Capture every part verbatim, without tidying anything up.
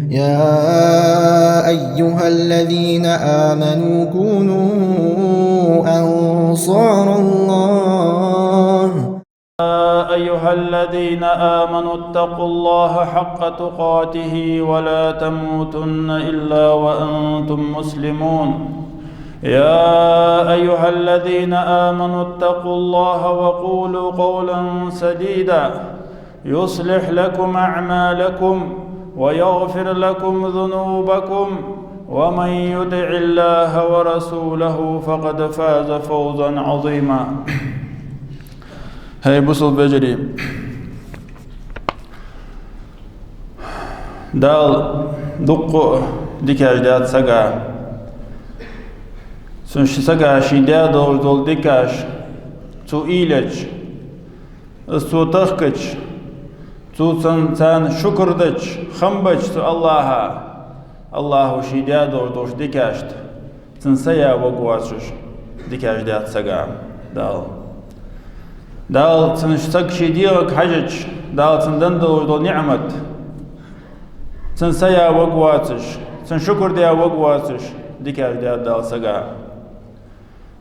يا أيها الذين آمنوا كونوا أنصار الله. يا أيها الذين آمنوا اتقوا الله حق تقاته ولا تموتن إلا وأنتم مسلمون. يا أيها الذين آمنوا اتقوا الله وقولوا قولا سديدا يصلح لكم أعمالكم ويغفر لكم ذنوبكم ومن يطع الله ورسوله فقد فاز فوزا عظيما. ХӀай бусалба вежарий! Дала дукха дикаш даьд сага. Цу сага ший даь долаш дола дикаш цо уйла еча, из цо тахкача, цо цун, царна шукр дича, хам беча цу АллахӀа, АллахӀа ший даь долаш долча дикашта цун сая варгвоацаш дикаш даьд сага Дала. Дала цун, саг ший дегӀага хьежача, Дала цунна денна долаш дола ниӀмат цун сая варгвоацаш, цунна шукр даь варгвоацаш дикаш даьд Дала сага.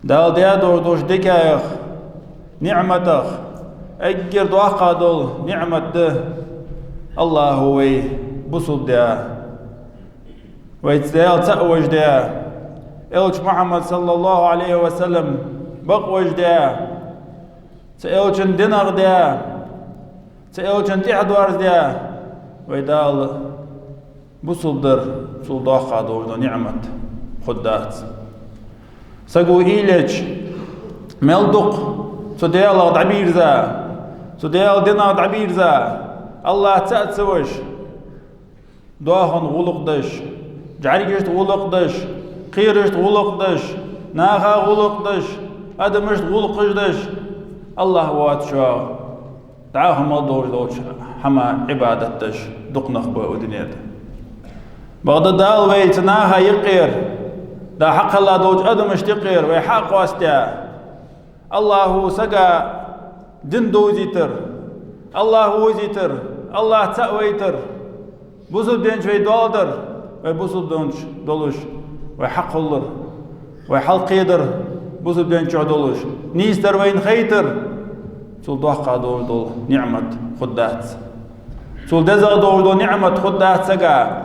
Дала даь долаш долча дикаех, ниӀматех эггара доккха дола ниӀмат да АллахӀа вай бусалба даь, вай Даьла цаӀ веш даь, Элча Мухьаммад, саллаллахӀу Ӏалайхи ва саллам, бакъ веш даь, цу Элчан динах даь, цу Элчан тӀехьа доаржадаь, вай Дала бусалба дар, цул доккха долаш дола ниӀмат хургдац. Саго уйла еча, мел дукха цу Даьлах дӀабийрза, цу Даьла динах дӀабийрза, АллахӀ цаӀ ца веш, доахан гӀулакх деш, жӀаргашта гӀулакх деш, кхерашта гӀулакх деш, наха гӀулакх деш, адамашта гӀулакхаш деш, АллахӀ воацачоа дӀахо мел долаш долча хӀаман Ӏибадат деш дукха нах ба укх дунен тӀа. Бакъда Дала вай цу наха юкъера, дӀахьакхелла долча адамашта юкъера вай хьакъоастадаь, АллахӀа сага дин довзийтар, АллахӀ вовзийтар, АллахӀ цаӀ вайтар, бусалба дин чу вай доаладар, вай бусалба дин чу долаш вай хьакхоллар, вай хьалкхедар, бусалба дин чу долаш нийсдар, вайна хайтар, цул доккха долаш дола ниӀмат хургдац. Цул дезагӀа долаш дола ниӀмат хургдац сага.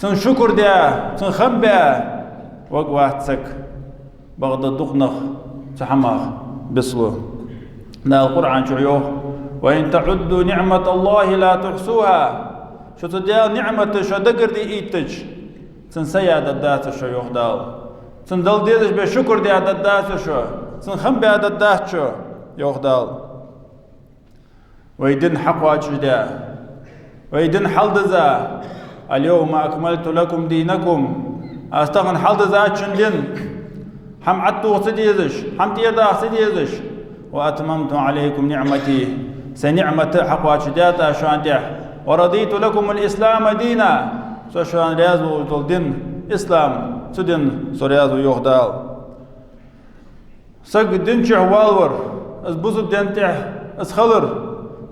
Цунна шукр даь, цунна хам баь варгвац саг. Бакъда дукха нах цу хӀамах бицлу. Дала Къуръан чу йоах: «وإن تعدوا نعمة الله لا تحصوها». Шо цу Даьла ниӀматаш шо дагарде эттача, цун сая дергдац шо, йоах Дала. Цунна дала дезаш бе шукр даь дергдац шо, цунна хам баь дергдац шо, йоах Дала. Вай дин хьакхоачашдаь, вай дин хьалдиза: «اليوم أكملت لكم دينكم». Аз тахан хьалдизад шун дин, хӀама Ӏаттух ца дезаш, хӀама тӀера даха ца дезаш. «وأتممت عليكم نعمتي». Сай ниӀмат а хьакхоачашдаьд аз шоана тӀа. «ورضيت لكم الإسلام دينا». Со шоана раьза волаш дола дин, ислам, цу дин со раьза ва, йоах Дала. Саг дин чу валар, из бусалба дин тӀа из хилар,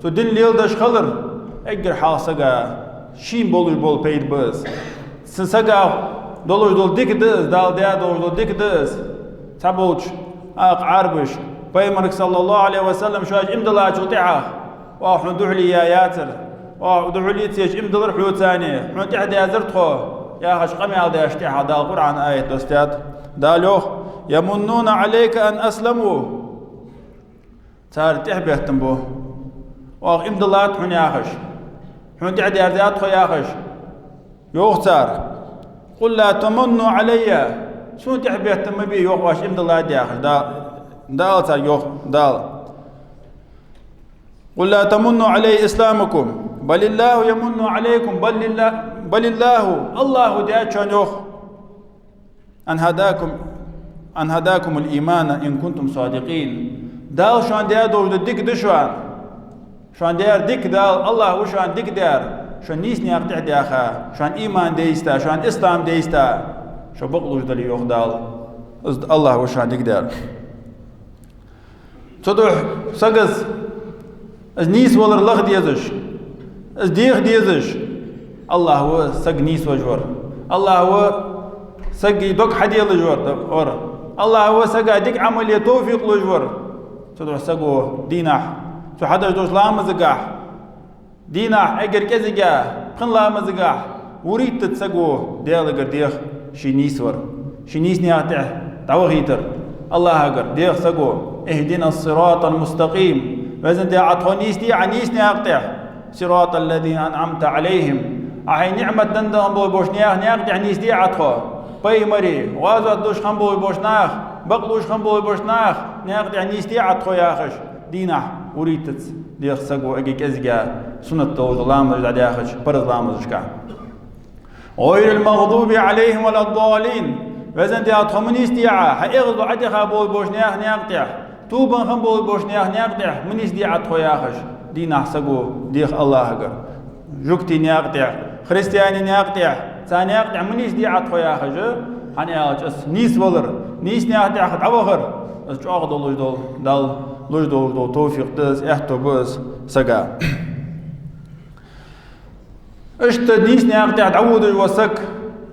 цу дин леладеш хилар, эггара хьалха сага шийна болаш бола пайда ба из. Цу сага долаш дола дика да из, Дала даь долаш дола дика да из. Цхьаболча акха Ӏарбаша Пайхамарга, саллаллахӀу Ӏалайхи ва саллам, шоаш иман диллачул тӀехьагӀа: «Оаха хьона духьале яь яцар, оаха духьале ца еча иман диллар хьоца, хьона тӀехьа даьзар тхо», яхаш къамаьл деш, тӀехьа Дала Къуръан аят доссадаьд. Дала йоах: «يمنون عليك أن أسلموا». Цар тӀехбеттам бу. «Оаха иман диллад хьона», яхаш, «хьона тӀехьа даьрзад тхо», яхаш, йоах цар. «قل لا تمنوا علي». Сона тӀехбеттам ма бе, йоах, оаш иман диллад яхаш. Да-, Дала царга йоах, Дала. «قل لا تمنوا علي إسلامكم بل الله يمن عليكم». بل الله، بل الله, АллахӀа даьд шоана, йоах. «أن هداكم، أن هداكم الإيمان إن كنتم صادقين». Дала шоана даь долаш дола дика да шоана. Шоана даьр дика Дала, АллахӀ ва шоана дика даьр. Шо нийса наькъа тӀехьа даьха, шоана иман дейста, шоана ислам дейста, шо бакълувш дале, йоах Дала. Из АллахӀ ва шоана дика даьр. Цудухьа сага из, из нийсвалар лаха дезаш, из деха дезаш, АллахӀ ва саг нийсвеш вар. АллахӀ ва сага дог хьаделаш вар, вар. АллахӀ ва сага дика Ӏамал е товфикъ луш вар. Цудухьа саго дийнахьа цу хьадеш долча ламазагахьа, дийнахьа эггара кӀезигагӀа пхи ламазагахьа вурийтац саго Даьлагара дех ший нийсвар, ший нийса наькъа тӀа дӀавахийтар АллахӀагара дех саго. اهدنا الصراط المستقيم. Везан Даьла, Ӏа тхо нийсде Ӏа нийса наькъа тӀа. صراط الذين أنعمت عليهم. Ӏа хьай ниӀмат денна хинна болаш болча наьха наькъа тӀа нийсде Ӏа тхо. Пайхамарий, гӀазот деш хинна болаш болча наха, бакълувш хинна болаш болча наха наькъа тӀа нийсде Ӏа тхо яхаш, дийнахьа вурийтац дех саго эггара кӀезигагӀа суннат долаш дола ламазаш дӀадаьхача парз ламазашка. غير المغضوب عليهم ولا الضالين. Везан Даьла, тхо ма нийсде Ӏа хьа эгӀазло Ӏодехаш болаш болча наьха наькъа тӀа, тувбан хинна болаш болча наьха наькъа тӀа ма нийсде Ӏа тхо яхаш, дийнахьа саго дех АллахӀагара. Жугтий наькъа тӀа, христианий наькъа тӀа, цар наькъа тӀа ма нийсде Ӏа тхо яхаш, хӀана аьлча из нийсвалар, нийса наькъа тӀа дӀавахар, из чӀоагӀа долаш дола, Далла луш долаш дола товфикъ да из, аьттув ба из сага. Иштта нийса наькъа тӀа дӀаводаш вола саг,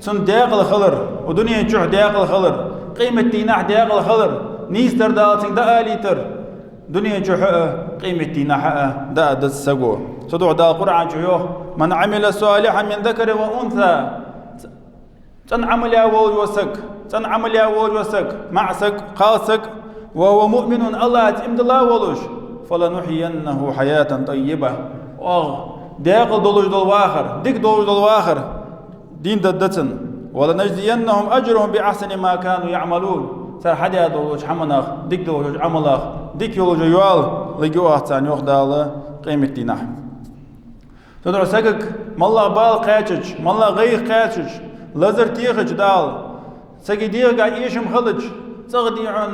цун даькъала хилар, укх дунен чухь даькъала хилар, къематдийнахьа даькъала хилар, нийсдар Дала цунга дӀаалийтар, дунен чухь а, къематдийнахьа а дӀааддац саго. Цудухьа Дала Къуръан чу йоах: من عمل صالحا من ذكر أو أنثى. ЦӀена Ӏамал е волаш вола саг, цӀена Ӏамал е волаш вола саг, маӀа саг, кхалсаг, وهو مؤمن, АллахӀаца иман дилла волаш, فلنحيينه حياة طيبة. ОагӀа даькъала долаш дола вахар, дика долаш дола вахар дийна дергда цунна. ولنجزينهم أجرهم بأحسن ما كانوا يعملون. Цар хьадаь долча хӀаманах, дика долча Ӏамалах дика йола йоал лургья оаха царна, йоах Дала, къематдийнахьа. Цудухьа сагага моллагӀа бала кхаьчача, моллагӀа гӀайгӀа кхаьчача, лазар техача Дала, сага дегӀагахьа эшам хилча, цӀагӀа дехьа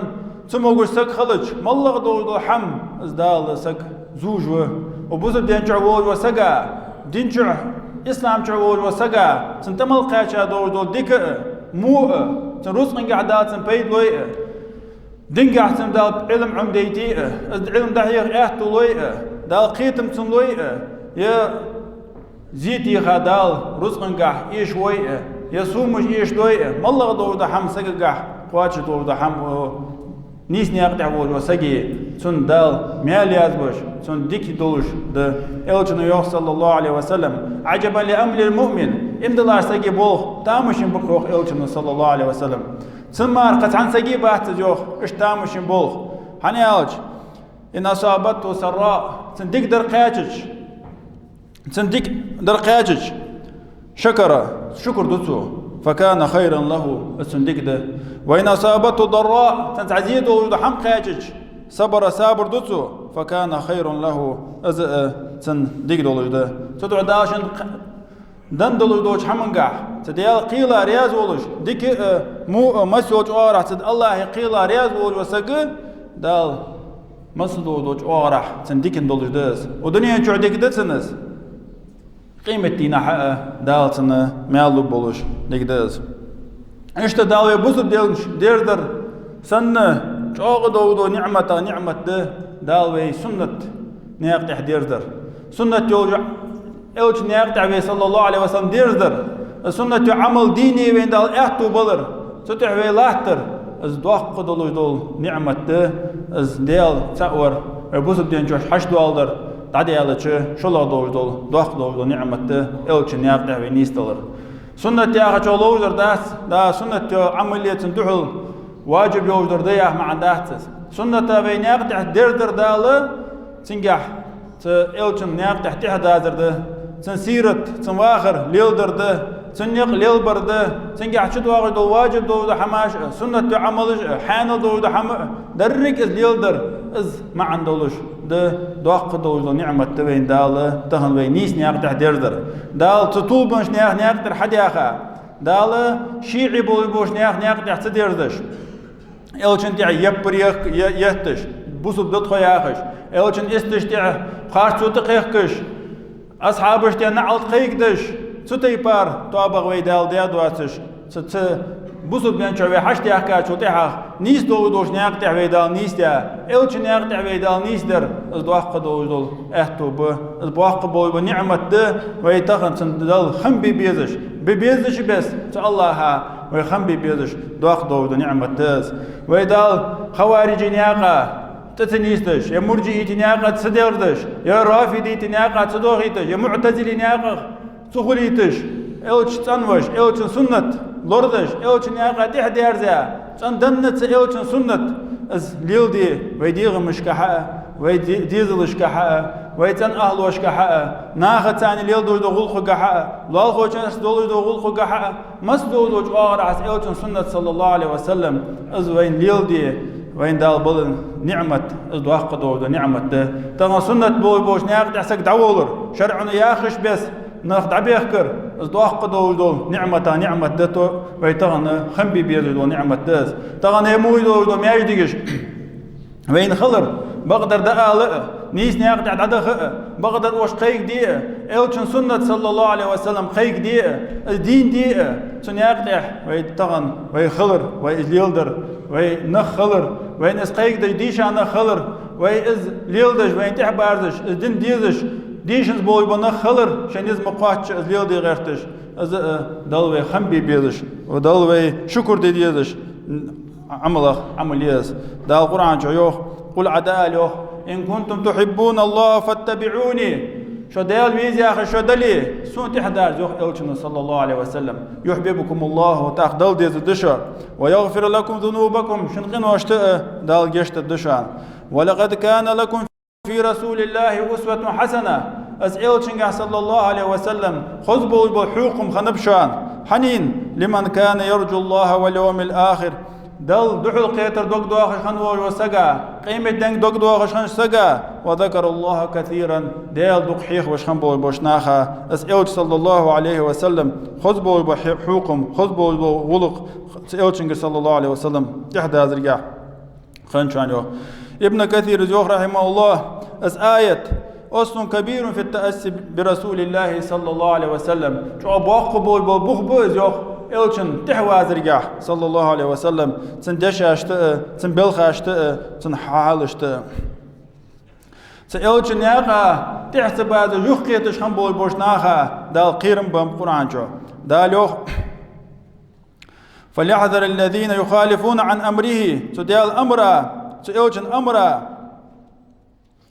цамогаш саг хилча, моллагӀа долаш дола хӀама из Дала саг зувш ва. Укх бусалба дина чухь волаш вола сага, дина чухь, ислама чухь волаш вола сага, цунна тӀа мел кхаьча долаш дола дика а, во а, цун рузкъангахьа Дала цунна пайда лой а, дингахьа цунна Дала Ӏилма Ӏомадайта а, из Ӏилма дӀахьеха аьттув лой а, Дала кхетам цунна лой а, е зе теха Дала рузкъангахьа эшавой а, е сомаш эшадой а, моллагӀа долаш дола хӀама сагагахьа кхоачаш долаш дола хӀама, о, нийса наькъа тӀа волаш вола саги, цунна Дала маьл язбеш, цунна дика долаш да. Элчано йоах, صلى الله عليه وسلم: عجبا لأمر المؤمن. Иман долча сага болх тамашийна ба-кх, йоах Элчано, صلى الله عليه وسلم. Цун мара кхы цхьан сага бац из, йоах, иштта тамашийна болх. ХӀана аьлча, إن أصابته سراء, цунна дика дар кхаьчача, цунна дика дар кхаьчача, شكر, шукр ду цо, فكان خيرا له, из цунна дика да. وإن أصابته ضراء, цунна цхьа зе долаш дола хӀама кхаьчача, صبر, сабар ду цо, فكان خيرا له, из а цунна дика долаш да. Цудухьа Дала шийна кх-, денна долаш долча хӀамангахьа, цу Даьла кхела раьза волаш, дика а, во а, масса йолча оагӀорахьа цу АллахӀа кхела раьза волаш вола саг, Дала масса долаш долча оагӀорахьа цунна дикан долаш да из. Укх дунен чухь дика да цунна из, къематдийнахьа а Дала цунна маьл лургболаш дика да из. Иштта Дала вай бусалба динах дерзадар санна чӀоагӀа долаш дола ниӀматех ниӀмат да Дала вай суннат наькъа тӀа дерзадар. Суннат йолча Элчан наькъа тӀа вай, صلى الله عليه وسلم, дерзадар. Суннат йола Ӏамал, дийне вайна Дала аьттув балар, цу тӀа вай латтар, из доккха долаш дола ниӀмат да, из Даьла цаӀ вар, вай бусалба дина чу хьашт доаладар дӀадаьлча шоллагӀа долаш дола, доккха долаш дола ниӀмат да Элчан наькъа тӀа вай нийсдалар. Суннат яхачох ловзар дац, да, суннат йола Ӏамал е цунна духьал важиб йолаш дар да яха маӀан дац из. Суннатех вай наькъа тӀа дерзадар Дала, цунгахьа цу Элчан наькъа тӀа тӀехьа дазар да, цун сират, цун вахар леладар да, цун никъ лелабар да, цунгахьа чудоагӀаш дола важиб долаш дола хӀамаш а, суннат йола Ӏамалаш а, хьанал долаш дола хӀама а, деррига из леладар, из маӀан долаш да, доккха долаш дола ниӀмат да вайна Дала тахан вай нийса наькъа тӀа дерзадар. Дала цу тувлабеннача наьха наькъа тӀара хьадаьха, Дала шиӀий болаш болча наьха наькъа тӀа ца дерзадеш, Элчан тӀа яппар ехк-, е-, етташ, бусалба да тхо яхаш, Элчан истеша тӀа харцо тӀакхехкаш, асхьабашта тӀа наӀалт кхайкадеш, цу тайпара тоабах вай Дала даь доацаш, цу, цу Бусалба дин чу вай хьаштаьхкачул тӀехьагӀа нийса долаш долча наькъа тӀа вай Дала нийсдаь, Элчан наькъа тӀа вай Дала нийсдар, из доккха долаш дола аьттув ба, из боккха болаш бола ниӀмат да, вай тахан цунна Далла хам бе безаш, бе безача беса цу АллахӀа вай хам бе безаш, доккха долаш дола ниӀмат да из. Вай Дала хаварижий наькъа тӀа ца нийсдеш, е мурджиитий наькъа ца дерзадеш, е рафидитий наькъа ца дохийташ, е муӀтазилий наькъа ца хулийташ, Элча цӀенвеш, Элчан суннат лорадеш, Элчан наькъа тӀехьа дерза, цӀенданна ца Элчан суннат, из леладе вай дегӀамашка хьа а, вай де-, дезалашка хьа а, вай цӀен ахӀлошка хьа а, наха царна леладеш дола гӀулакхага хьа а, лоалахочунца долаш дола гӀулакхага хьа а, масса долаш долча оагӀорахьа из Элчан суннат, саллаллахӀу Ӏалайхи ва саллам, из вайна леладе, вайна Дала бала ниӀмат, из доккха долаш дола ниӀмат да. Тахан суннат болаш болча наькъа тӀа саг дӀаволлар, шарӀо яхача беса нах дӀабехкар, из доккха долаш дола ниӀмата ниӀмат да, то вай тахан хам бе безаш дола ниӀмат да из. Тахан е муй долаш дола маьждигаш вайна хилар, бакъдар дӀаала а, нийса наькъа тӀа дӀадаха а, бакъдар уж кхайкаде а, Элчан суннат, саллаллахӀу Ӏалайхи ва саллам, кхайкаде а, из дийна де а, цу наькъа тӀа вай тахан, вай хилар, вай из леладар, вай нах хилар, вайна из кхайкадеш дийша нах хилар, вай из леладеш, вайна тӀехьабарзаш, из дин дезаш, дийшанза болаш бола нах хилар, шоай низ ма кхоачча из леладе гӀерташ, из а Далла вай хам бе безаш, Далла вай шукр де дезаш Ӏамалах Ӏамал я из. Дала Къуръан чу йоах, къул, Ӏа дӀаала йоах: «إن كنتم تحبون الله فاتبعوني». Шо Даьла веза яхаш шо дале, сона тӀехьадарза, йоах Элчано, саллаллахӀу Ӏалайхи ва саллам, «يحببكم الله», тӀаккха Далла дезаргда шо, «ويغفر لكم ذنوبكم», шун къиношта а Дала гешт дергда шоана. «ولقد كان لكم في رسول الله أسوة حسنة». Из Элчангахь, саллаллахӀу Ӏалайхи ва саллам, хоза болаш бола хьехам хиннаб шоана. Хьанна? «لمن كان يرجو الله واليوم الآخر». Далла духьалкхетар дог доахаш хинна волаш волча сага, къематденга дог доахаш хиннача сага, «وذكر الله كثيرا», Даьла дукха хьехавеш хинна болаш болча наха, из Элча, саллаллахӀу Ӏалайхи ва саллам, хоза болаш бола хье-, хьехам, хоза болаш бола гӀулакх, цу Элчангара, саллаллахӀу Ӏалайхи ва саллам, тӀехьадазаргахь хинначоа, йоах. Ибн Касира йоах, рахьимахӀуллахӀ, из аят: «أصل كبير في التأسي برسول الله صلى الله عليه وسلم». ЧӀоагӀа боккха болаш бола бух ба из, йоах, Элчанна тӀехьавазаргахь, саллаллахӀу Ӏалайхи ва саллам, цун дешашта а, цун белхашта а, цун хьалашта а. Цу Элчан наькъа тӀехьа ца базаш, юхакхеташ хинна болаш болча наха Дала кхерам баьб Къуръан чу. Дала йоах: «فليحذر الذين يخالفون عن أمره». Цу Даьла амара, цу Элчан амара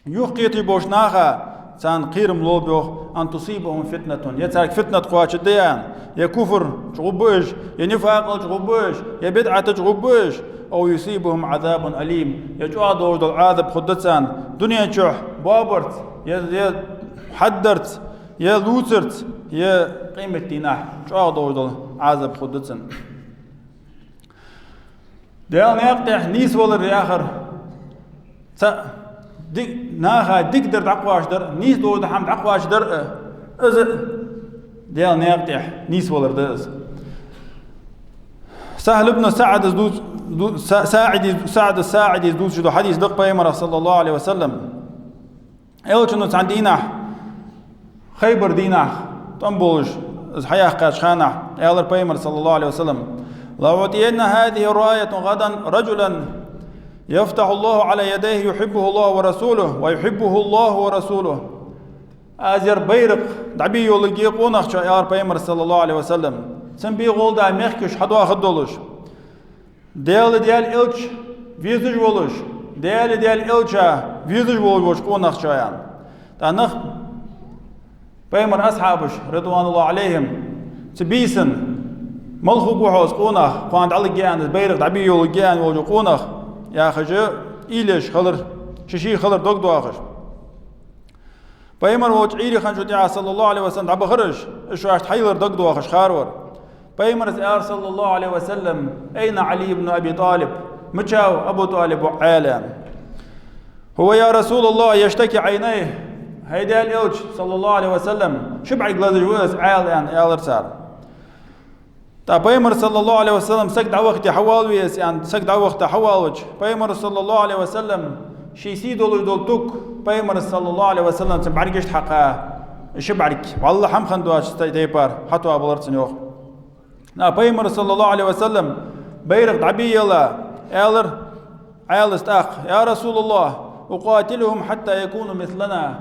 юхакхеташ болча наха, царна кхерам лолба, йоах: «أن تصيبهم فتنة». Е царга фитнат кхоачаргда аьнна, е куфр чу гӀоргба уж, е нифакъал чу гӀоргба уж, е бидӀата чу гӀоргба уж, «أو يصيبهم عذاب أليم», е чӀоагӀа долаш дола Ӏазап хургда царна, дунен чухь боабарца, е, е хьадарца, е лувцарца, е къематдийнахьа чӀоагӀа долаш дола Ӏазап хургда царна. Даьла наькъа тӀа нийсвалар яхар цаӀ, ди-, наха дикадар дӀакхоачадар, нийса долаш дола хӀама дӀакхоачадар а, из а Даьла наькъа тӀа нийсвалар да из. СахӀл ибн СаӀда дувц-, ду-, Са-, СаӀиди, СаӀд СаӀидис дувцаш дола хьадис да-кх Пайхамарах, саллаллахӀу Ӏалайхи ва саллам. Элчано цхьан дийнахьа, Хайбар дийнахьа, тӀом болаш, из хьаяьккхача хана, аьлар Пайхамара, саллаллахӀу Ӏалайхи ва саллам: «لأعطين هذه الراية غدا رجلا يفتح الله على يديه يحبه الله ورسوله ويحبه الله ورسوله». Аз ер байракх дӀабе йолалургья къонахчоа, аьлар Пайхамара, саллаллахӀу Ӏалайхи ва саллам, цун бе гӀолла мехкаш хьадоахаргда долаш. Даьла, Даьла Элча везаш волаш, Даьла, Даьла Элча везаш волаш волча къонахчоа, аьнна. ТӀаккха нах, Пайхамара асхьабаш, رضوان الله عليهم, цу бийсан: «Мала хургва хьо, из къонах, кхоана дӀалургья аьнна, из байракх дӀабе йолалургья аьнна волаш вола къонах?» — яхаш, уйла еш хилар, ший-ший хилар дог доахаш. Пайхамар волча Ӏуйре хинначул тӀехьагӀа, саллаллахӀу Ӏалайхи ва саллам, дӀабахар уж, уж шоашта хьайилар дог доахаш хар вар. Пайхамара аьлар, саллаллахӀу Ӏалайхи ва саллам: «أين علي بن أبي طالب؟» Мичав Абу ТӀалиб ва Ӏа, аьнна. «هو يا رسول الله يشتكي عينيه». ХӀай Даьла Элча, саллаллахӀу Ӏалайхи ва саллам, ши бӀарг лазаш ва из, Ӏа, аьнна, аьлар цар. ТӀаккха Пайхамар, саллаллахӀу Ӏалайхи ва саллам, саг дӀавахийта хьавоалаве из, аьнна, саг дӀавахийта хьавоалавича, Пайхамара, саллаллахӀу Ӏалайхи ва саллам, ший сий долаш дола туг Пайхамара, саллаллахӀу Ӏалайхи ва саллам, цун бӀаргашта хьакха, ши бӀарг, валлахӀи, хӀама хинна доацача тайпара хьатоабалар цун, йоах. Пайхамар, саллаллахӀу Ӏалайхи ва саллам, байракх дӀабе елла, аьлар Ӏаьлас тӀаккха: «يا رسول الله، أقاتلهم حتى يكونوا مثلنا».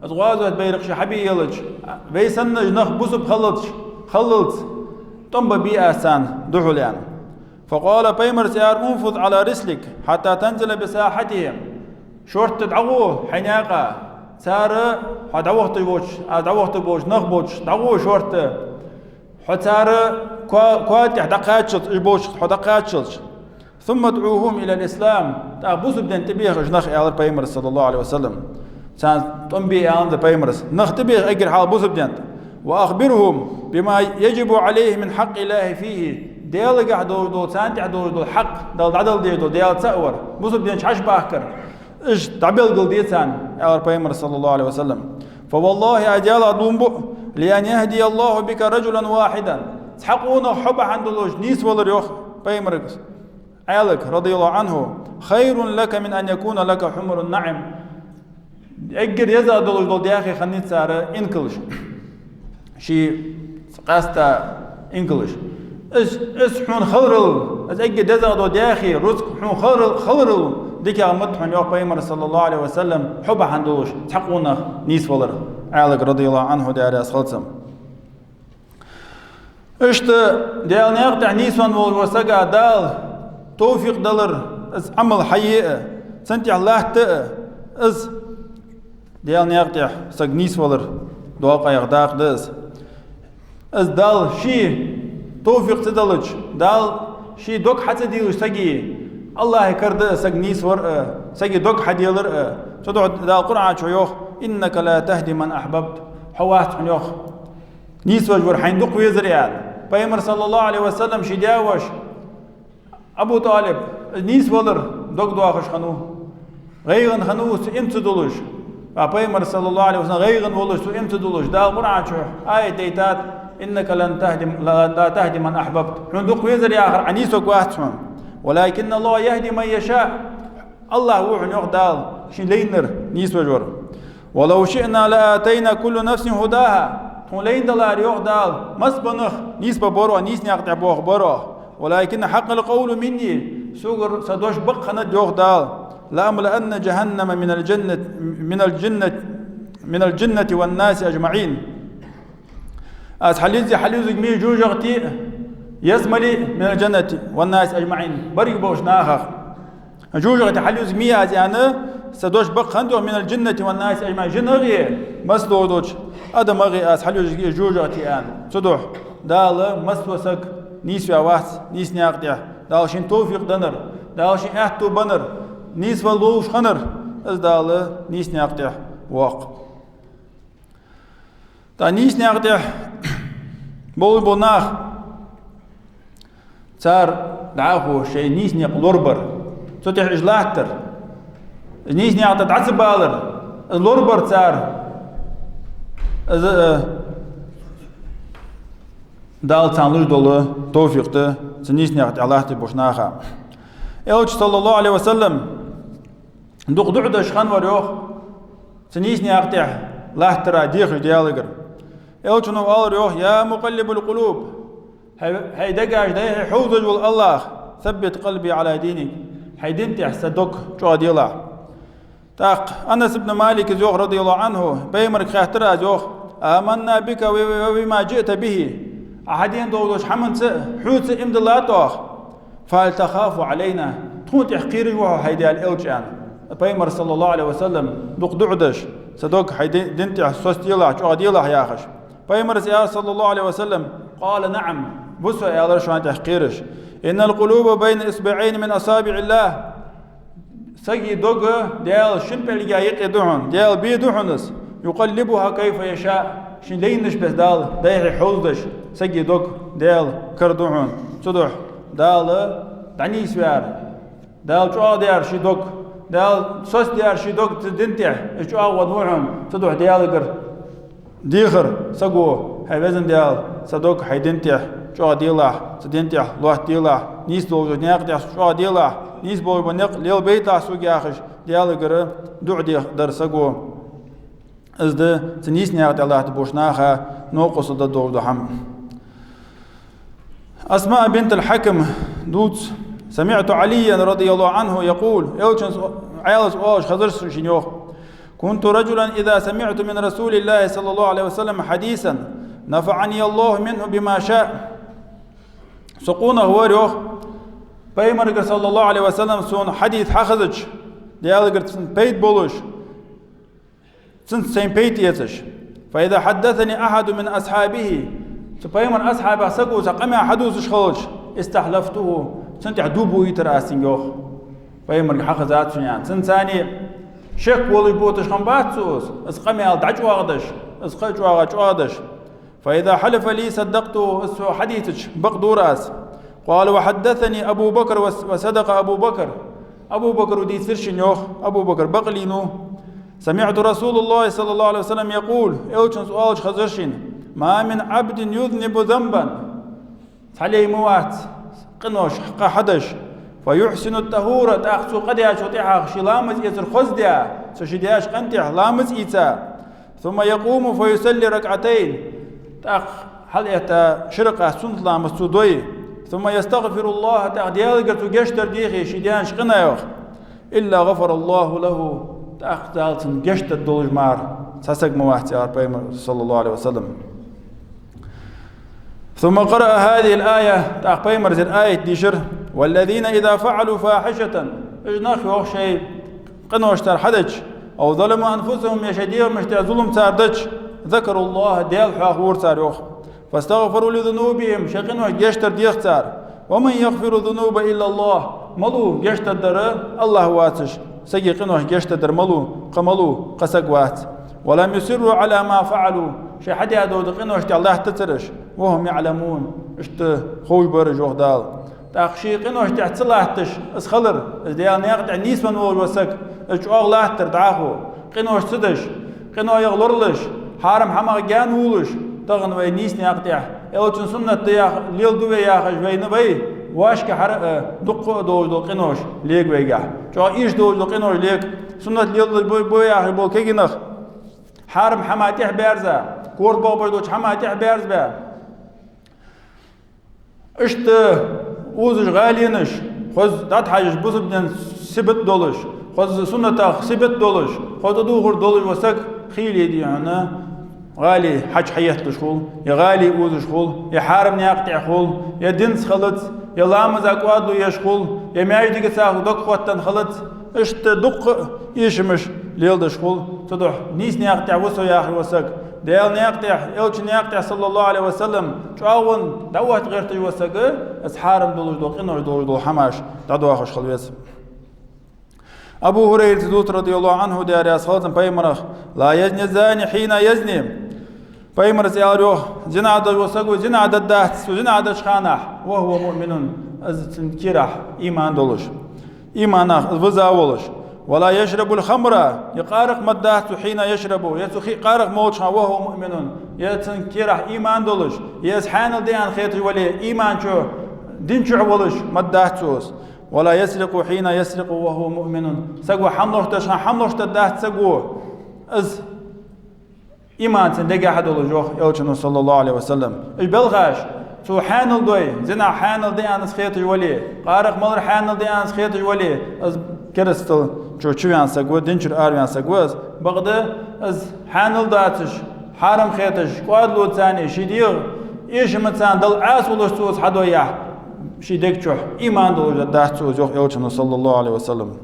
Аз гӀазот байракх ше хьабе елча, вай санна уж нах бусалба хиллалц, хиллалц, тӀом бе беза аз царна духьал, аьнна. فقال, пайхамара аьлар: «انفذ على رسلك حتى تنزل بساحتهم». Шортта дӀагӀо хьай наькъа, цар хьо дӀавахийташ болча, аз дӀавахийташ болча нах болча, дӀагӀо шортта. Хьо цар ко-, коа тӀа дӀакхаччалца, уж болча хьо дӀакхаччалца. «ثم ادعهم إلى الإسلام». ТӀаккха бусалба дина тӀабеха уж нах, аьлар пайхамара, саллаллахӀу Ӏалайхи ва саллам. Царна тӀом бе, аьннад пайхамара. Нах тӀабеха эггара хьалха бусалба дина тӀа. «وأخبرهم بما يجب عليهم من حق الله فيه». Даьлагахьа долаш дола, царна тӀа долаш дола хьакъ, Дала дӀадала дезаш дола, Даьла цаӀ вар, бусалба дина чу хьажа бахкар. Уж дӀабелгалде царна, аьлар пайхамара, саллаллахӀу Ӏалайхи ва саллам. «فوالله», аз Даьлах дув буъ, «لأن يهدي الله بك رجلا واحدا». Цхьа къонах хьо бахьан долаш нийсвалар, йоах пайхамара Ӏаьлага, радияллахӀу Ӏанху, «خير لك من أن يكون لك حمر النعم». Эггара еза долаш дола даьхе хиннай цар инкалаш. Ший къаьстта инкалаш. Из, из хьона халарал, из эггара деза дола даьхе, рузкъа хьона халарал, халарал дикагӀа ма да хьона, йоах пайхамара, саллаллахӀу Ӏалайхи ва саллам, хьо бахьан долаш цхьа къонах нийсвалар, Ӏаьлага, радияллахӀу Ӏанху, Даьла раьза хилва цунна. Иштта Даьла наькъа тӀа нийсвенна волча сага Дала товфикъ далар, из Ӏамал хьае а, цунна тӀа латта а, из Даьла наькъа тӀа саг нийсвалар доакъа яха дакъа да из. Из Дала ший товфикъ ца далча, Дала ший дог хьа ца дийлача сага, АллахӀа кара да из саг нийсвар а, сага дог хьаделар а. Цудухьа Дала Къуръан чу йоах: «إنك لا تهدي من أحببت». Хьо вац хьона, йоах, нийсвеш вар, хьайна дукха везар, аьнна. Пайхамар, саллаллахӀу Ӏалайхи ва саллам, ший даь-воша Абу ТӀалиб, из нийсвалар дог доахаш хиннав. ГӀайгӀане хиннав из, цу иман ца дуллаш. Ва пайхамар, саллаллахӀу Ӏалайхи ва саллам, гӀайгӀане волаш, цу иман ца дуллаш. Дала Къуръан чу аят дайтад: «إنك لن تهدي، لا، لا تهدي من أحببت». Хьона дукха везар яхар, Ӏа нийсварг вац хьона. «ولكن الله يهدي من يشاء». АллахӀ ва хьона, йоах Дала, шийна лайнар нийсвеш вар. «ولو شئنا لآتينا كل نفس هداها». Тхона лайна даларе, йоах Дала, массабарах, нийсбе бола, нийсача наькъа тӀа бола бола. «ولكن حق القول مني». Согара са дош бакъ хиннад, йоах Дала. «لأملأن جهنم من الجنة، من الجنة، من الجنة والناس أجمعين». Аз хьалъизза, хьалъизза ма йий жожагӀате а, ялсмале а, «من الجنة والناس أجمعين», берригаш болча нахах. ЖожагӀате хьалъизза ма йий аз, аьнна, са дош бакъ хиннад, йоах, «من الجنة والناس أجمعين». ЖинагӀеи, масса долча адамагӀеи аз хьалъизза ма йий жожагӀате, аьнна. Цудухьа Дала масса саг нийсваь вац нийсача наькъа тӀа. Дала шийна товфикъ деннар, Дала шийна аьттув беннар, нийсвала ловш хиннар, из Дала нийсача наькъа тӀа воаккх. ТӀаккха нийсача наькъа тӀа болаш бола нах, цар дӀахо шоай нийсача наькъ лорабар. Цу тӀа уж латтар. Нийсача наькъа тӀа дӀа ца балар. Из лорабар цар. Из, э, Дала царна луш дола товфикъ да цу нийсача наькъа тӀа латта болча наха. Элча, саллаллахӀу Ӏалайхи ва саллам, дукха дуӀа деш хиннавар, йоах, цу нийсача наькъа тӀа латтара дехаш Даьлагара. Элчано аьлар, йоах: «يا مقلب القلوب». ХӀай, хӀай дегаш, дайхьа хьовзаш вола АллахӀ, «ثبت قلبي على دينك». Хьай дина тӀа са дог чӀоагӀа делахь. ТӀаккха Анас ибн Малика йоах, радияллахӀу Ӏанху, пайхамарга хаьттар аз, йоах: «آمنا بك وبما جئت به». Ӏа хьадена долаш долча хӀаманца а, хьоца а иман диллад оаха. «فهل تخاف علينا؟» Тхона тӀа кхераш ва хьо, хӀай Даьла элча, аьнна. Пайхамар, саллаллахӀу Ӏалайхи ва саллам, дукха дуӀа деш: «Са дог хьай ди-, дина тӀа соцаделахь, чӀоагӀа делахь», яхаш. Пайхамара аьлар, саллаллахӀу Ӏалайхи ва саллам: «قال: نعم». Ва со, аьлар, шоана тӀа кхераш. «إن القلوب بين إصبعين من أصابع الله». Сага дог Даьла шин пӀелга юкъе да хьона, Даьла бе да хьона из. «يقلبها كيف يشاء». Шийна лайнача беса Дала дайхьа хьовзадеш, сага дог Даьла кара да хьона. Цудухьа Дала дӀанийсваьр, Дала чӀоагӀдаьр ший дог, Дала соцадаьр ший дог цу дина тӀа, из чӀоагӀа ва хьона. Цудухьа Даьлагара дехар саго: «ХӀай везан Даьла, са дог хьай дина тӀа чӀоагӀа делахь, са дина тӀа лоаттаделахь, нийса долча наькъа тӀа чӀоагӀа делахь, нийса болаш бола никъ лелабайталахь сога», яхаш, Даьлагара дуӀа деш дар саго. Из да цу нийсача наькъа тӀа латта болча наха новкъостал да долаш дола хӀама. أسماء بنت الحكم дувц: سمعت عليا رضي الله عنه يقول, элчанца, Ӏаьлас оалаш хазар сона, йоах: كنت رجلا إذا سمعت من رسول الله صلى الله عليه وسلم حديثا نفعني الله منه بما شاء. Со къонах вар, йоах, пайхамарагара, صلى الله عليه وسلم, сона хьадис хьахезача, Даьлагара цунна пайда болаш, цунца сайна пайда эцаш. فإذا حدثني أحد من أصحابه, цу пайхамара асхьабех саго цхьа къамаьл хьадувцаш хилча, استحلفته, цунна тӀа дув буийтар аз цунга, йоах. Пайхамарага хьахезад сона, аьнна. Цунца шек волаш буташ хиннабац со, из къамаьл дӀачӀоагӀдеш, из кхы а чӀоагӀа чӀоагӀдеш. فإذا حلف لي صدقته, из сона хьадийцача, бакъдора аз. قال: وحدثني أبو بكر وص-، وصدق أبو بكر. Абу Бакра дийцар шийна, йоах, Абу Бакр бакълийнав. سمعت رسول الله صلى الله عليه وسلم يقول, элчанца оалаш хазар шийна: ما من عبد يذنب ذنبا. Цхьа лай ма вац къинош къа хьадеш. فيحسن الطهور, тӀаккха цо къа дечул тӀехьагӀа ший ламаз эцар хоздаь, цо ший деча къина тӀа ламаз ийца. ثم يقوم فيصلي ركعتين, тӀаккха хьалъэтта ши ракаӀат суннат ламаз цо дой. ثم يستغفر الله, тӀаккха Даьлагара цо гешт дар дехе ший даьча къинех. إلا غفر الله له, тӀаккха Дала цунна гешт дергдолаш мара цхьа саг ма вац, аьлар пайхамара, صلى الله عليه وسلم. ثم قرأ هذه الآية, тӀаккха пайхамара ер аят дийшар: والذين إذا فعلوا فاحشة, уж нах, йоах, шоай къинош цар хьадича, أو ظلموا أنفسهم, е шоай дегӀамашта зулам цар дича, ذكروا الله, Даьла хьоахавора цар, йоах. فاستغفروا لذنوبهم, шоай къиношта гешт дар дех цар. ومن يغفر الذنوب إلا الله, малав гешт дергдар АллахӀ воацаш, сага къиношта гешт дергдар малав, кхы малав, кхы саг вац. ولم يصروا على ما فعلوا, шоаш хьадаь долча къиношта тӀа латтацар уж, وهم يعلمون, иштта ховш бар уж, йоах Дала. ТӀаккха ший къиношта тӀа ца латташ из хилар, из Даьла наькъа тӀа нийсвенна волаш вола саг, из чӀоагӀа латтар дӀахо, къинош ца деш, къинойх лоралуш, хьарам хӀамах гаьна вувлаш, тахан вай нийса наькъа тӀа, элчан суннат да яхаш, леладу вай яхаш, вайна вай вӀашкахьара а, дукха а долаш дола къинош лег вайгахьа. ЧӀоагӀа ийша долаш дола къинош лег, суннат леладеш ба, ба яхаш бола кагий нах хьарам хӀаман тӀехьа баьрза, корта бохабеш долча хӀаман тӀехьа баьрзабаь. Иштта узаш гӀаленаш, хоза дӀатӀахьежаш бусалба дина сибат долаш, хоза суннатах сибат долаш, хоза тӀадувхар долаш вола саг хийла, дий хьона, гӀали хьаж хьаетталуш хул, е гӀали узаш хул, е хьарам наькъа тӀа хул, е динца хилац, е ламаза кӀоадало еш хул, е маьждигаца дог хоттаденна хилац. Иштта дукха а эшамаш леладеш хул. Цудухьа нийса наькъа тӀа ва со яхаш вола саг, Даьла наькъа тӀа, элчан наькъа тӀа, صلى الله عليه وسلم, чӀоагӀонна дӀаотта гӀерташ вола саг, из хьарам долаш дола, къинош долаш дола хӀамаш дӀадоахаш хила веза. Абу ХӀурайрас дувц, رضي الله عنه, Даьла раьза хилва цунна, пайхамарах: لا يزني الزاني حين يزني. Пайхамара аьлар, йоах: зина деш вола саг зина дергдац, цо зина деча хана, وهو مؤمن, из цун кийрахь иман долаш, иманах из виза волаш. ولا يشرب الخمر, е къаракъ ма дергдац цо, حين يشرب, е цо хий къаракъ молча хана, وهو مؤمن, е цун кийрахь иман долаш, е из хьаьнал да аьнна хеташ вале, иман чу, дин чу волаш ма дергдац цо из. ولا يسرق حين يسرق وهو مؤمن. Саго хӀама лоштадеш хана хӀама лоштадергдац саго, из иман цун дегахьа долаш, йоах элчано, صلى الله عليه وسلم. Уж белхаш, цо хьаьнал дой, зина хьаьнал да аьнна из хеташ вале, къаракъ малар хьаьнал да аьнна из хеташ вале, из керастал чу чуваьнна саг ва, дин чура араваьнна саг ва из. Бакъда из хьаьнал доацаш, хьарам хеташ, кӀоадалоца, ший дегӀа эшамца Далла Ӏаьса волаш цо из хьадой яхь, ший дег чу иман долаш дергдац цо из, йоах элчано, صلى الله عليه وسلم.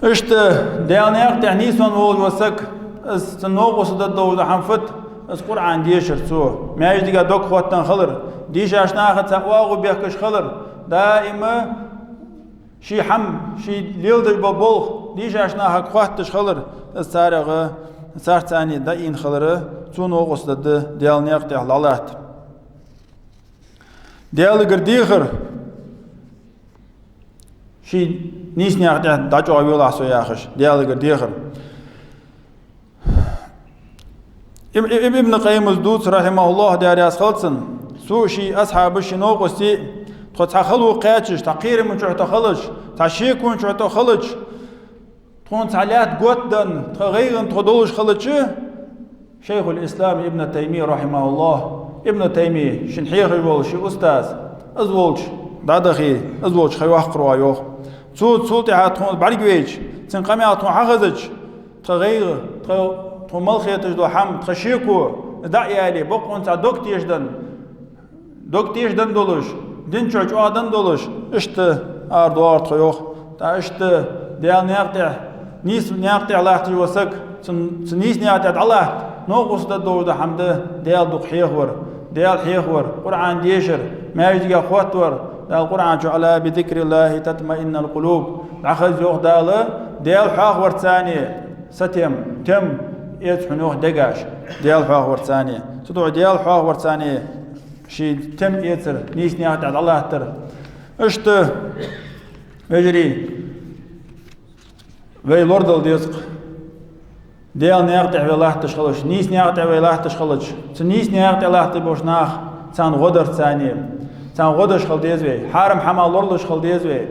Иштта Даьла наькъа тӀа нийсвенна волаш вола саг, из цун новкъостал дергдолаш дола хӀама фуд, из Къуръан дешар цо, маьждига дог хоттаденна хилар, дийшача нахаца оагӀув бехкаш хилар, даим ший хӀама, ший леладеш бола болх дийшача нахага хоттадеш хилар, из царех, царца дӀаийна хилар, цо новкъостал дергда Даьла наькъа тӀа дӀалатта. Даьлагара дехар, ший нийса наькъа тӀа дӀачӀоагӀвелахь со яхаш, Даьлагара дехар. Иб-, Иб-, Ибн Къаййимас дувц, رحمه الله, Даьла раьза хилва цунна, цо а, ший асхьабаша, ший новкъостий, тхо цхьа хало кхаьчача, цхьа кхерама чу тхо хилча, цхьа шеко чу тхо хилча, тхона цхьа лаьтта готта денна, тха гӀайгӀане тхо долаш хилча, Шайхуль-Ислам Ибн Таймийя, رحمه الله, Ибн Таймия, шийна хьехаш вола ший устаз, из волча дӀадахе, из волча ха йоаккхар оаха, йоах. Цо цул тӀехьа тхона бӀаргавайча, цун къамаьл тхона хьахезача, тха гӀайгӀа, тха, тхона мел хеташ дола хӀама, тха шеко дӀа а яле, бокъонца дог тешаденна, дог тешаденна долаш, дин чу чӀоагӀденна долаш, иштта арадоагӀар тхо, йоах. ТӀаккха иштта Даьла наькъа тӀа, нийса наькъа тӀа латташ вола саг, цу, цу нийса наькъа тӀа дӀалатта, новкъостал долаш дола хӀама да Даьла дукха хьехавар, Даьла хьехавар, Къуръан дешар, маьждиге хоттавар. Дала Къуръан чу: «ألا بذكر الله تطمئن القلوب». ДӀахаза, йоах Дала, Даьла хьоахаварца сатем, тем эц хьона, йоах, дегаш. Даьла хьоахаварца. Цудухьа Даьла хьоахаварца ший тем эцар, нийса наькъа тӀа дӀалаттар. Иштта, вежарий, вай лорадала деза-кх Даьла наькъа тӀа вай латташ хилча, нийса наькъа тӀа вай латташ хилча, цу нийса наькъа тӀа латташ болча наха, царна гӀо дарца, царна гӀо деш хила деза вай, хьарам хӀамах лоралуш хила деза вай,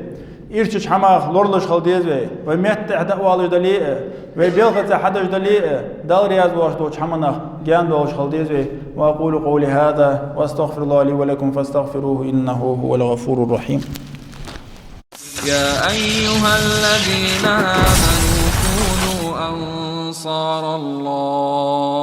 ирчача хӀамах лоралуш хила деза вай, вай метта тӀа дӀаоалаш дале а, вай белхаца хьадеш дале а, Далла раьза воацаш долча хӀаманах гаьна долаш хила деза вай. وأقول قولي هذا وأستغفر الله لي ولكم فاستغفروه إنه هو الغفور الرحيم. يا أيها الذين آمنوا كونوا أنصار الله.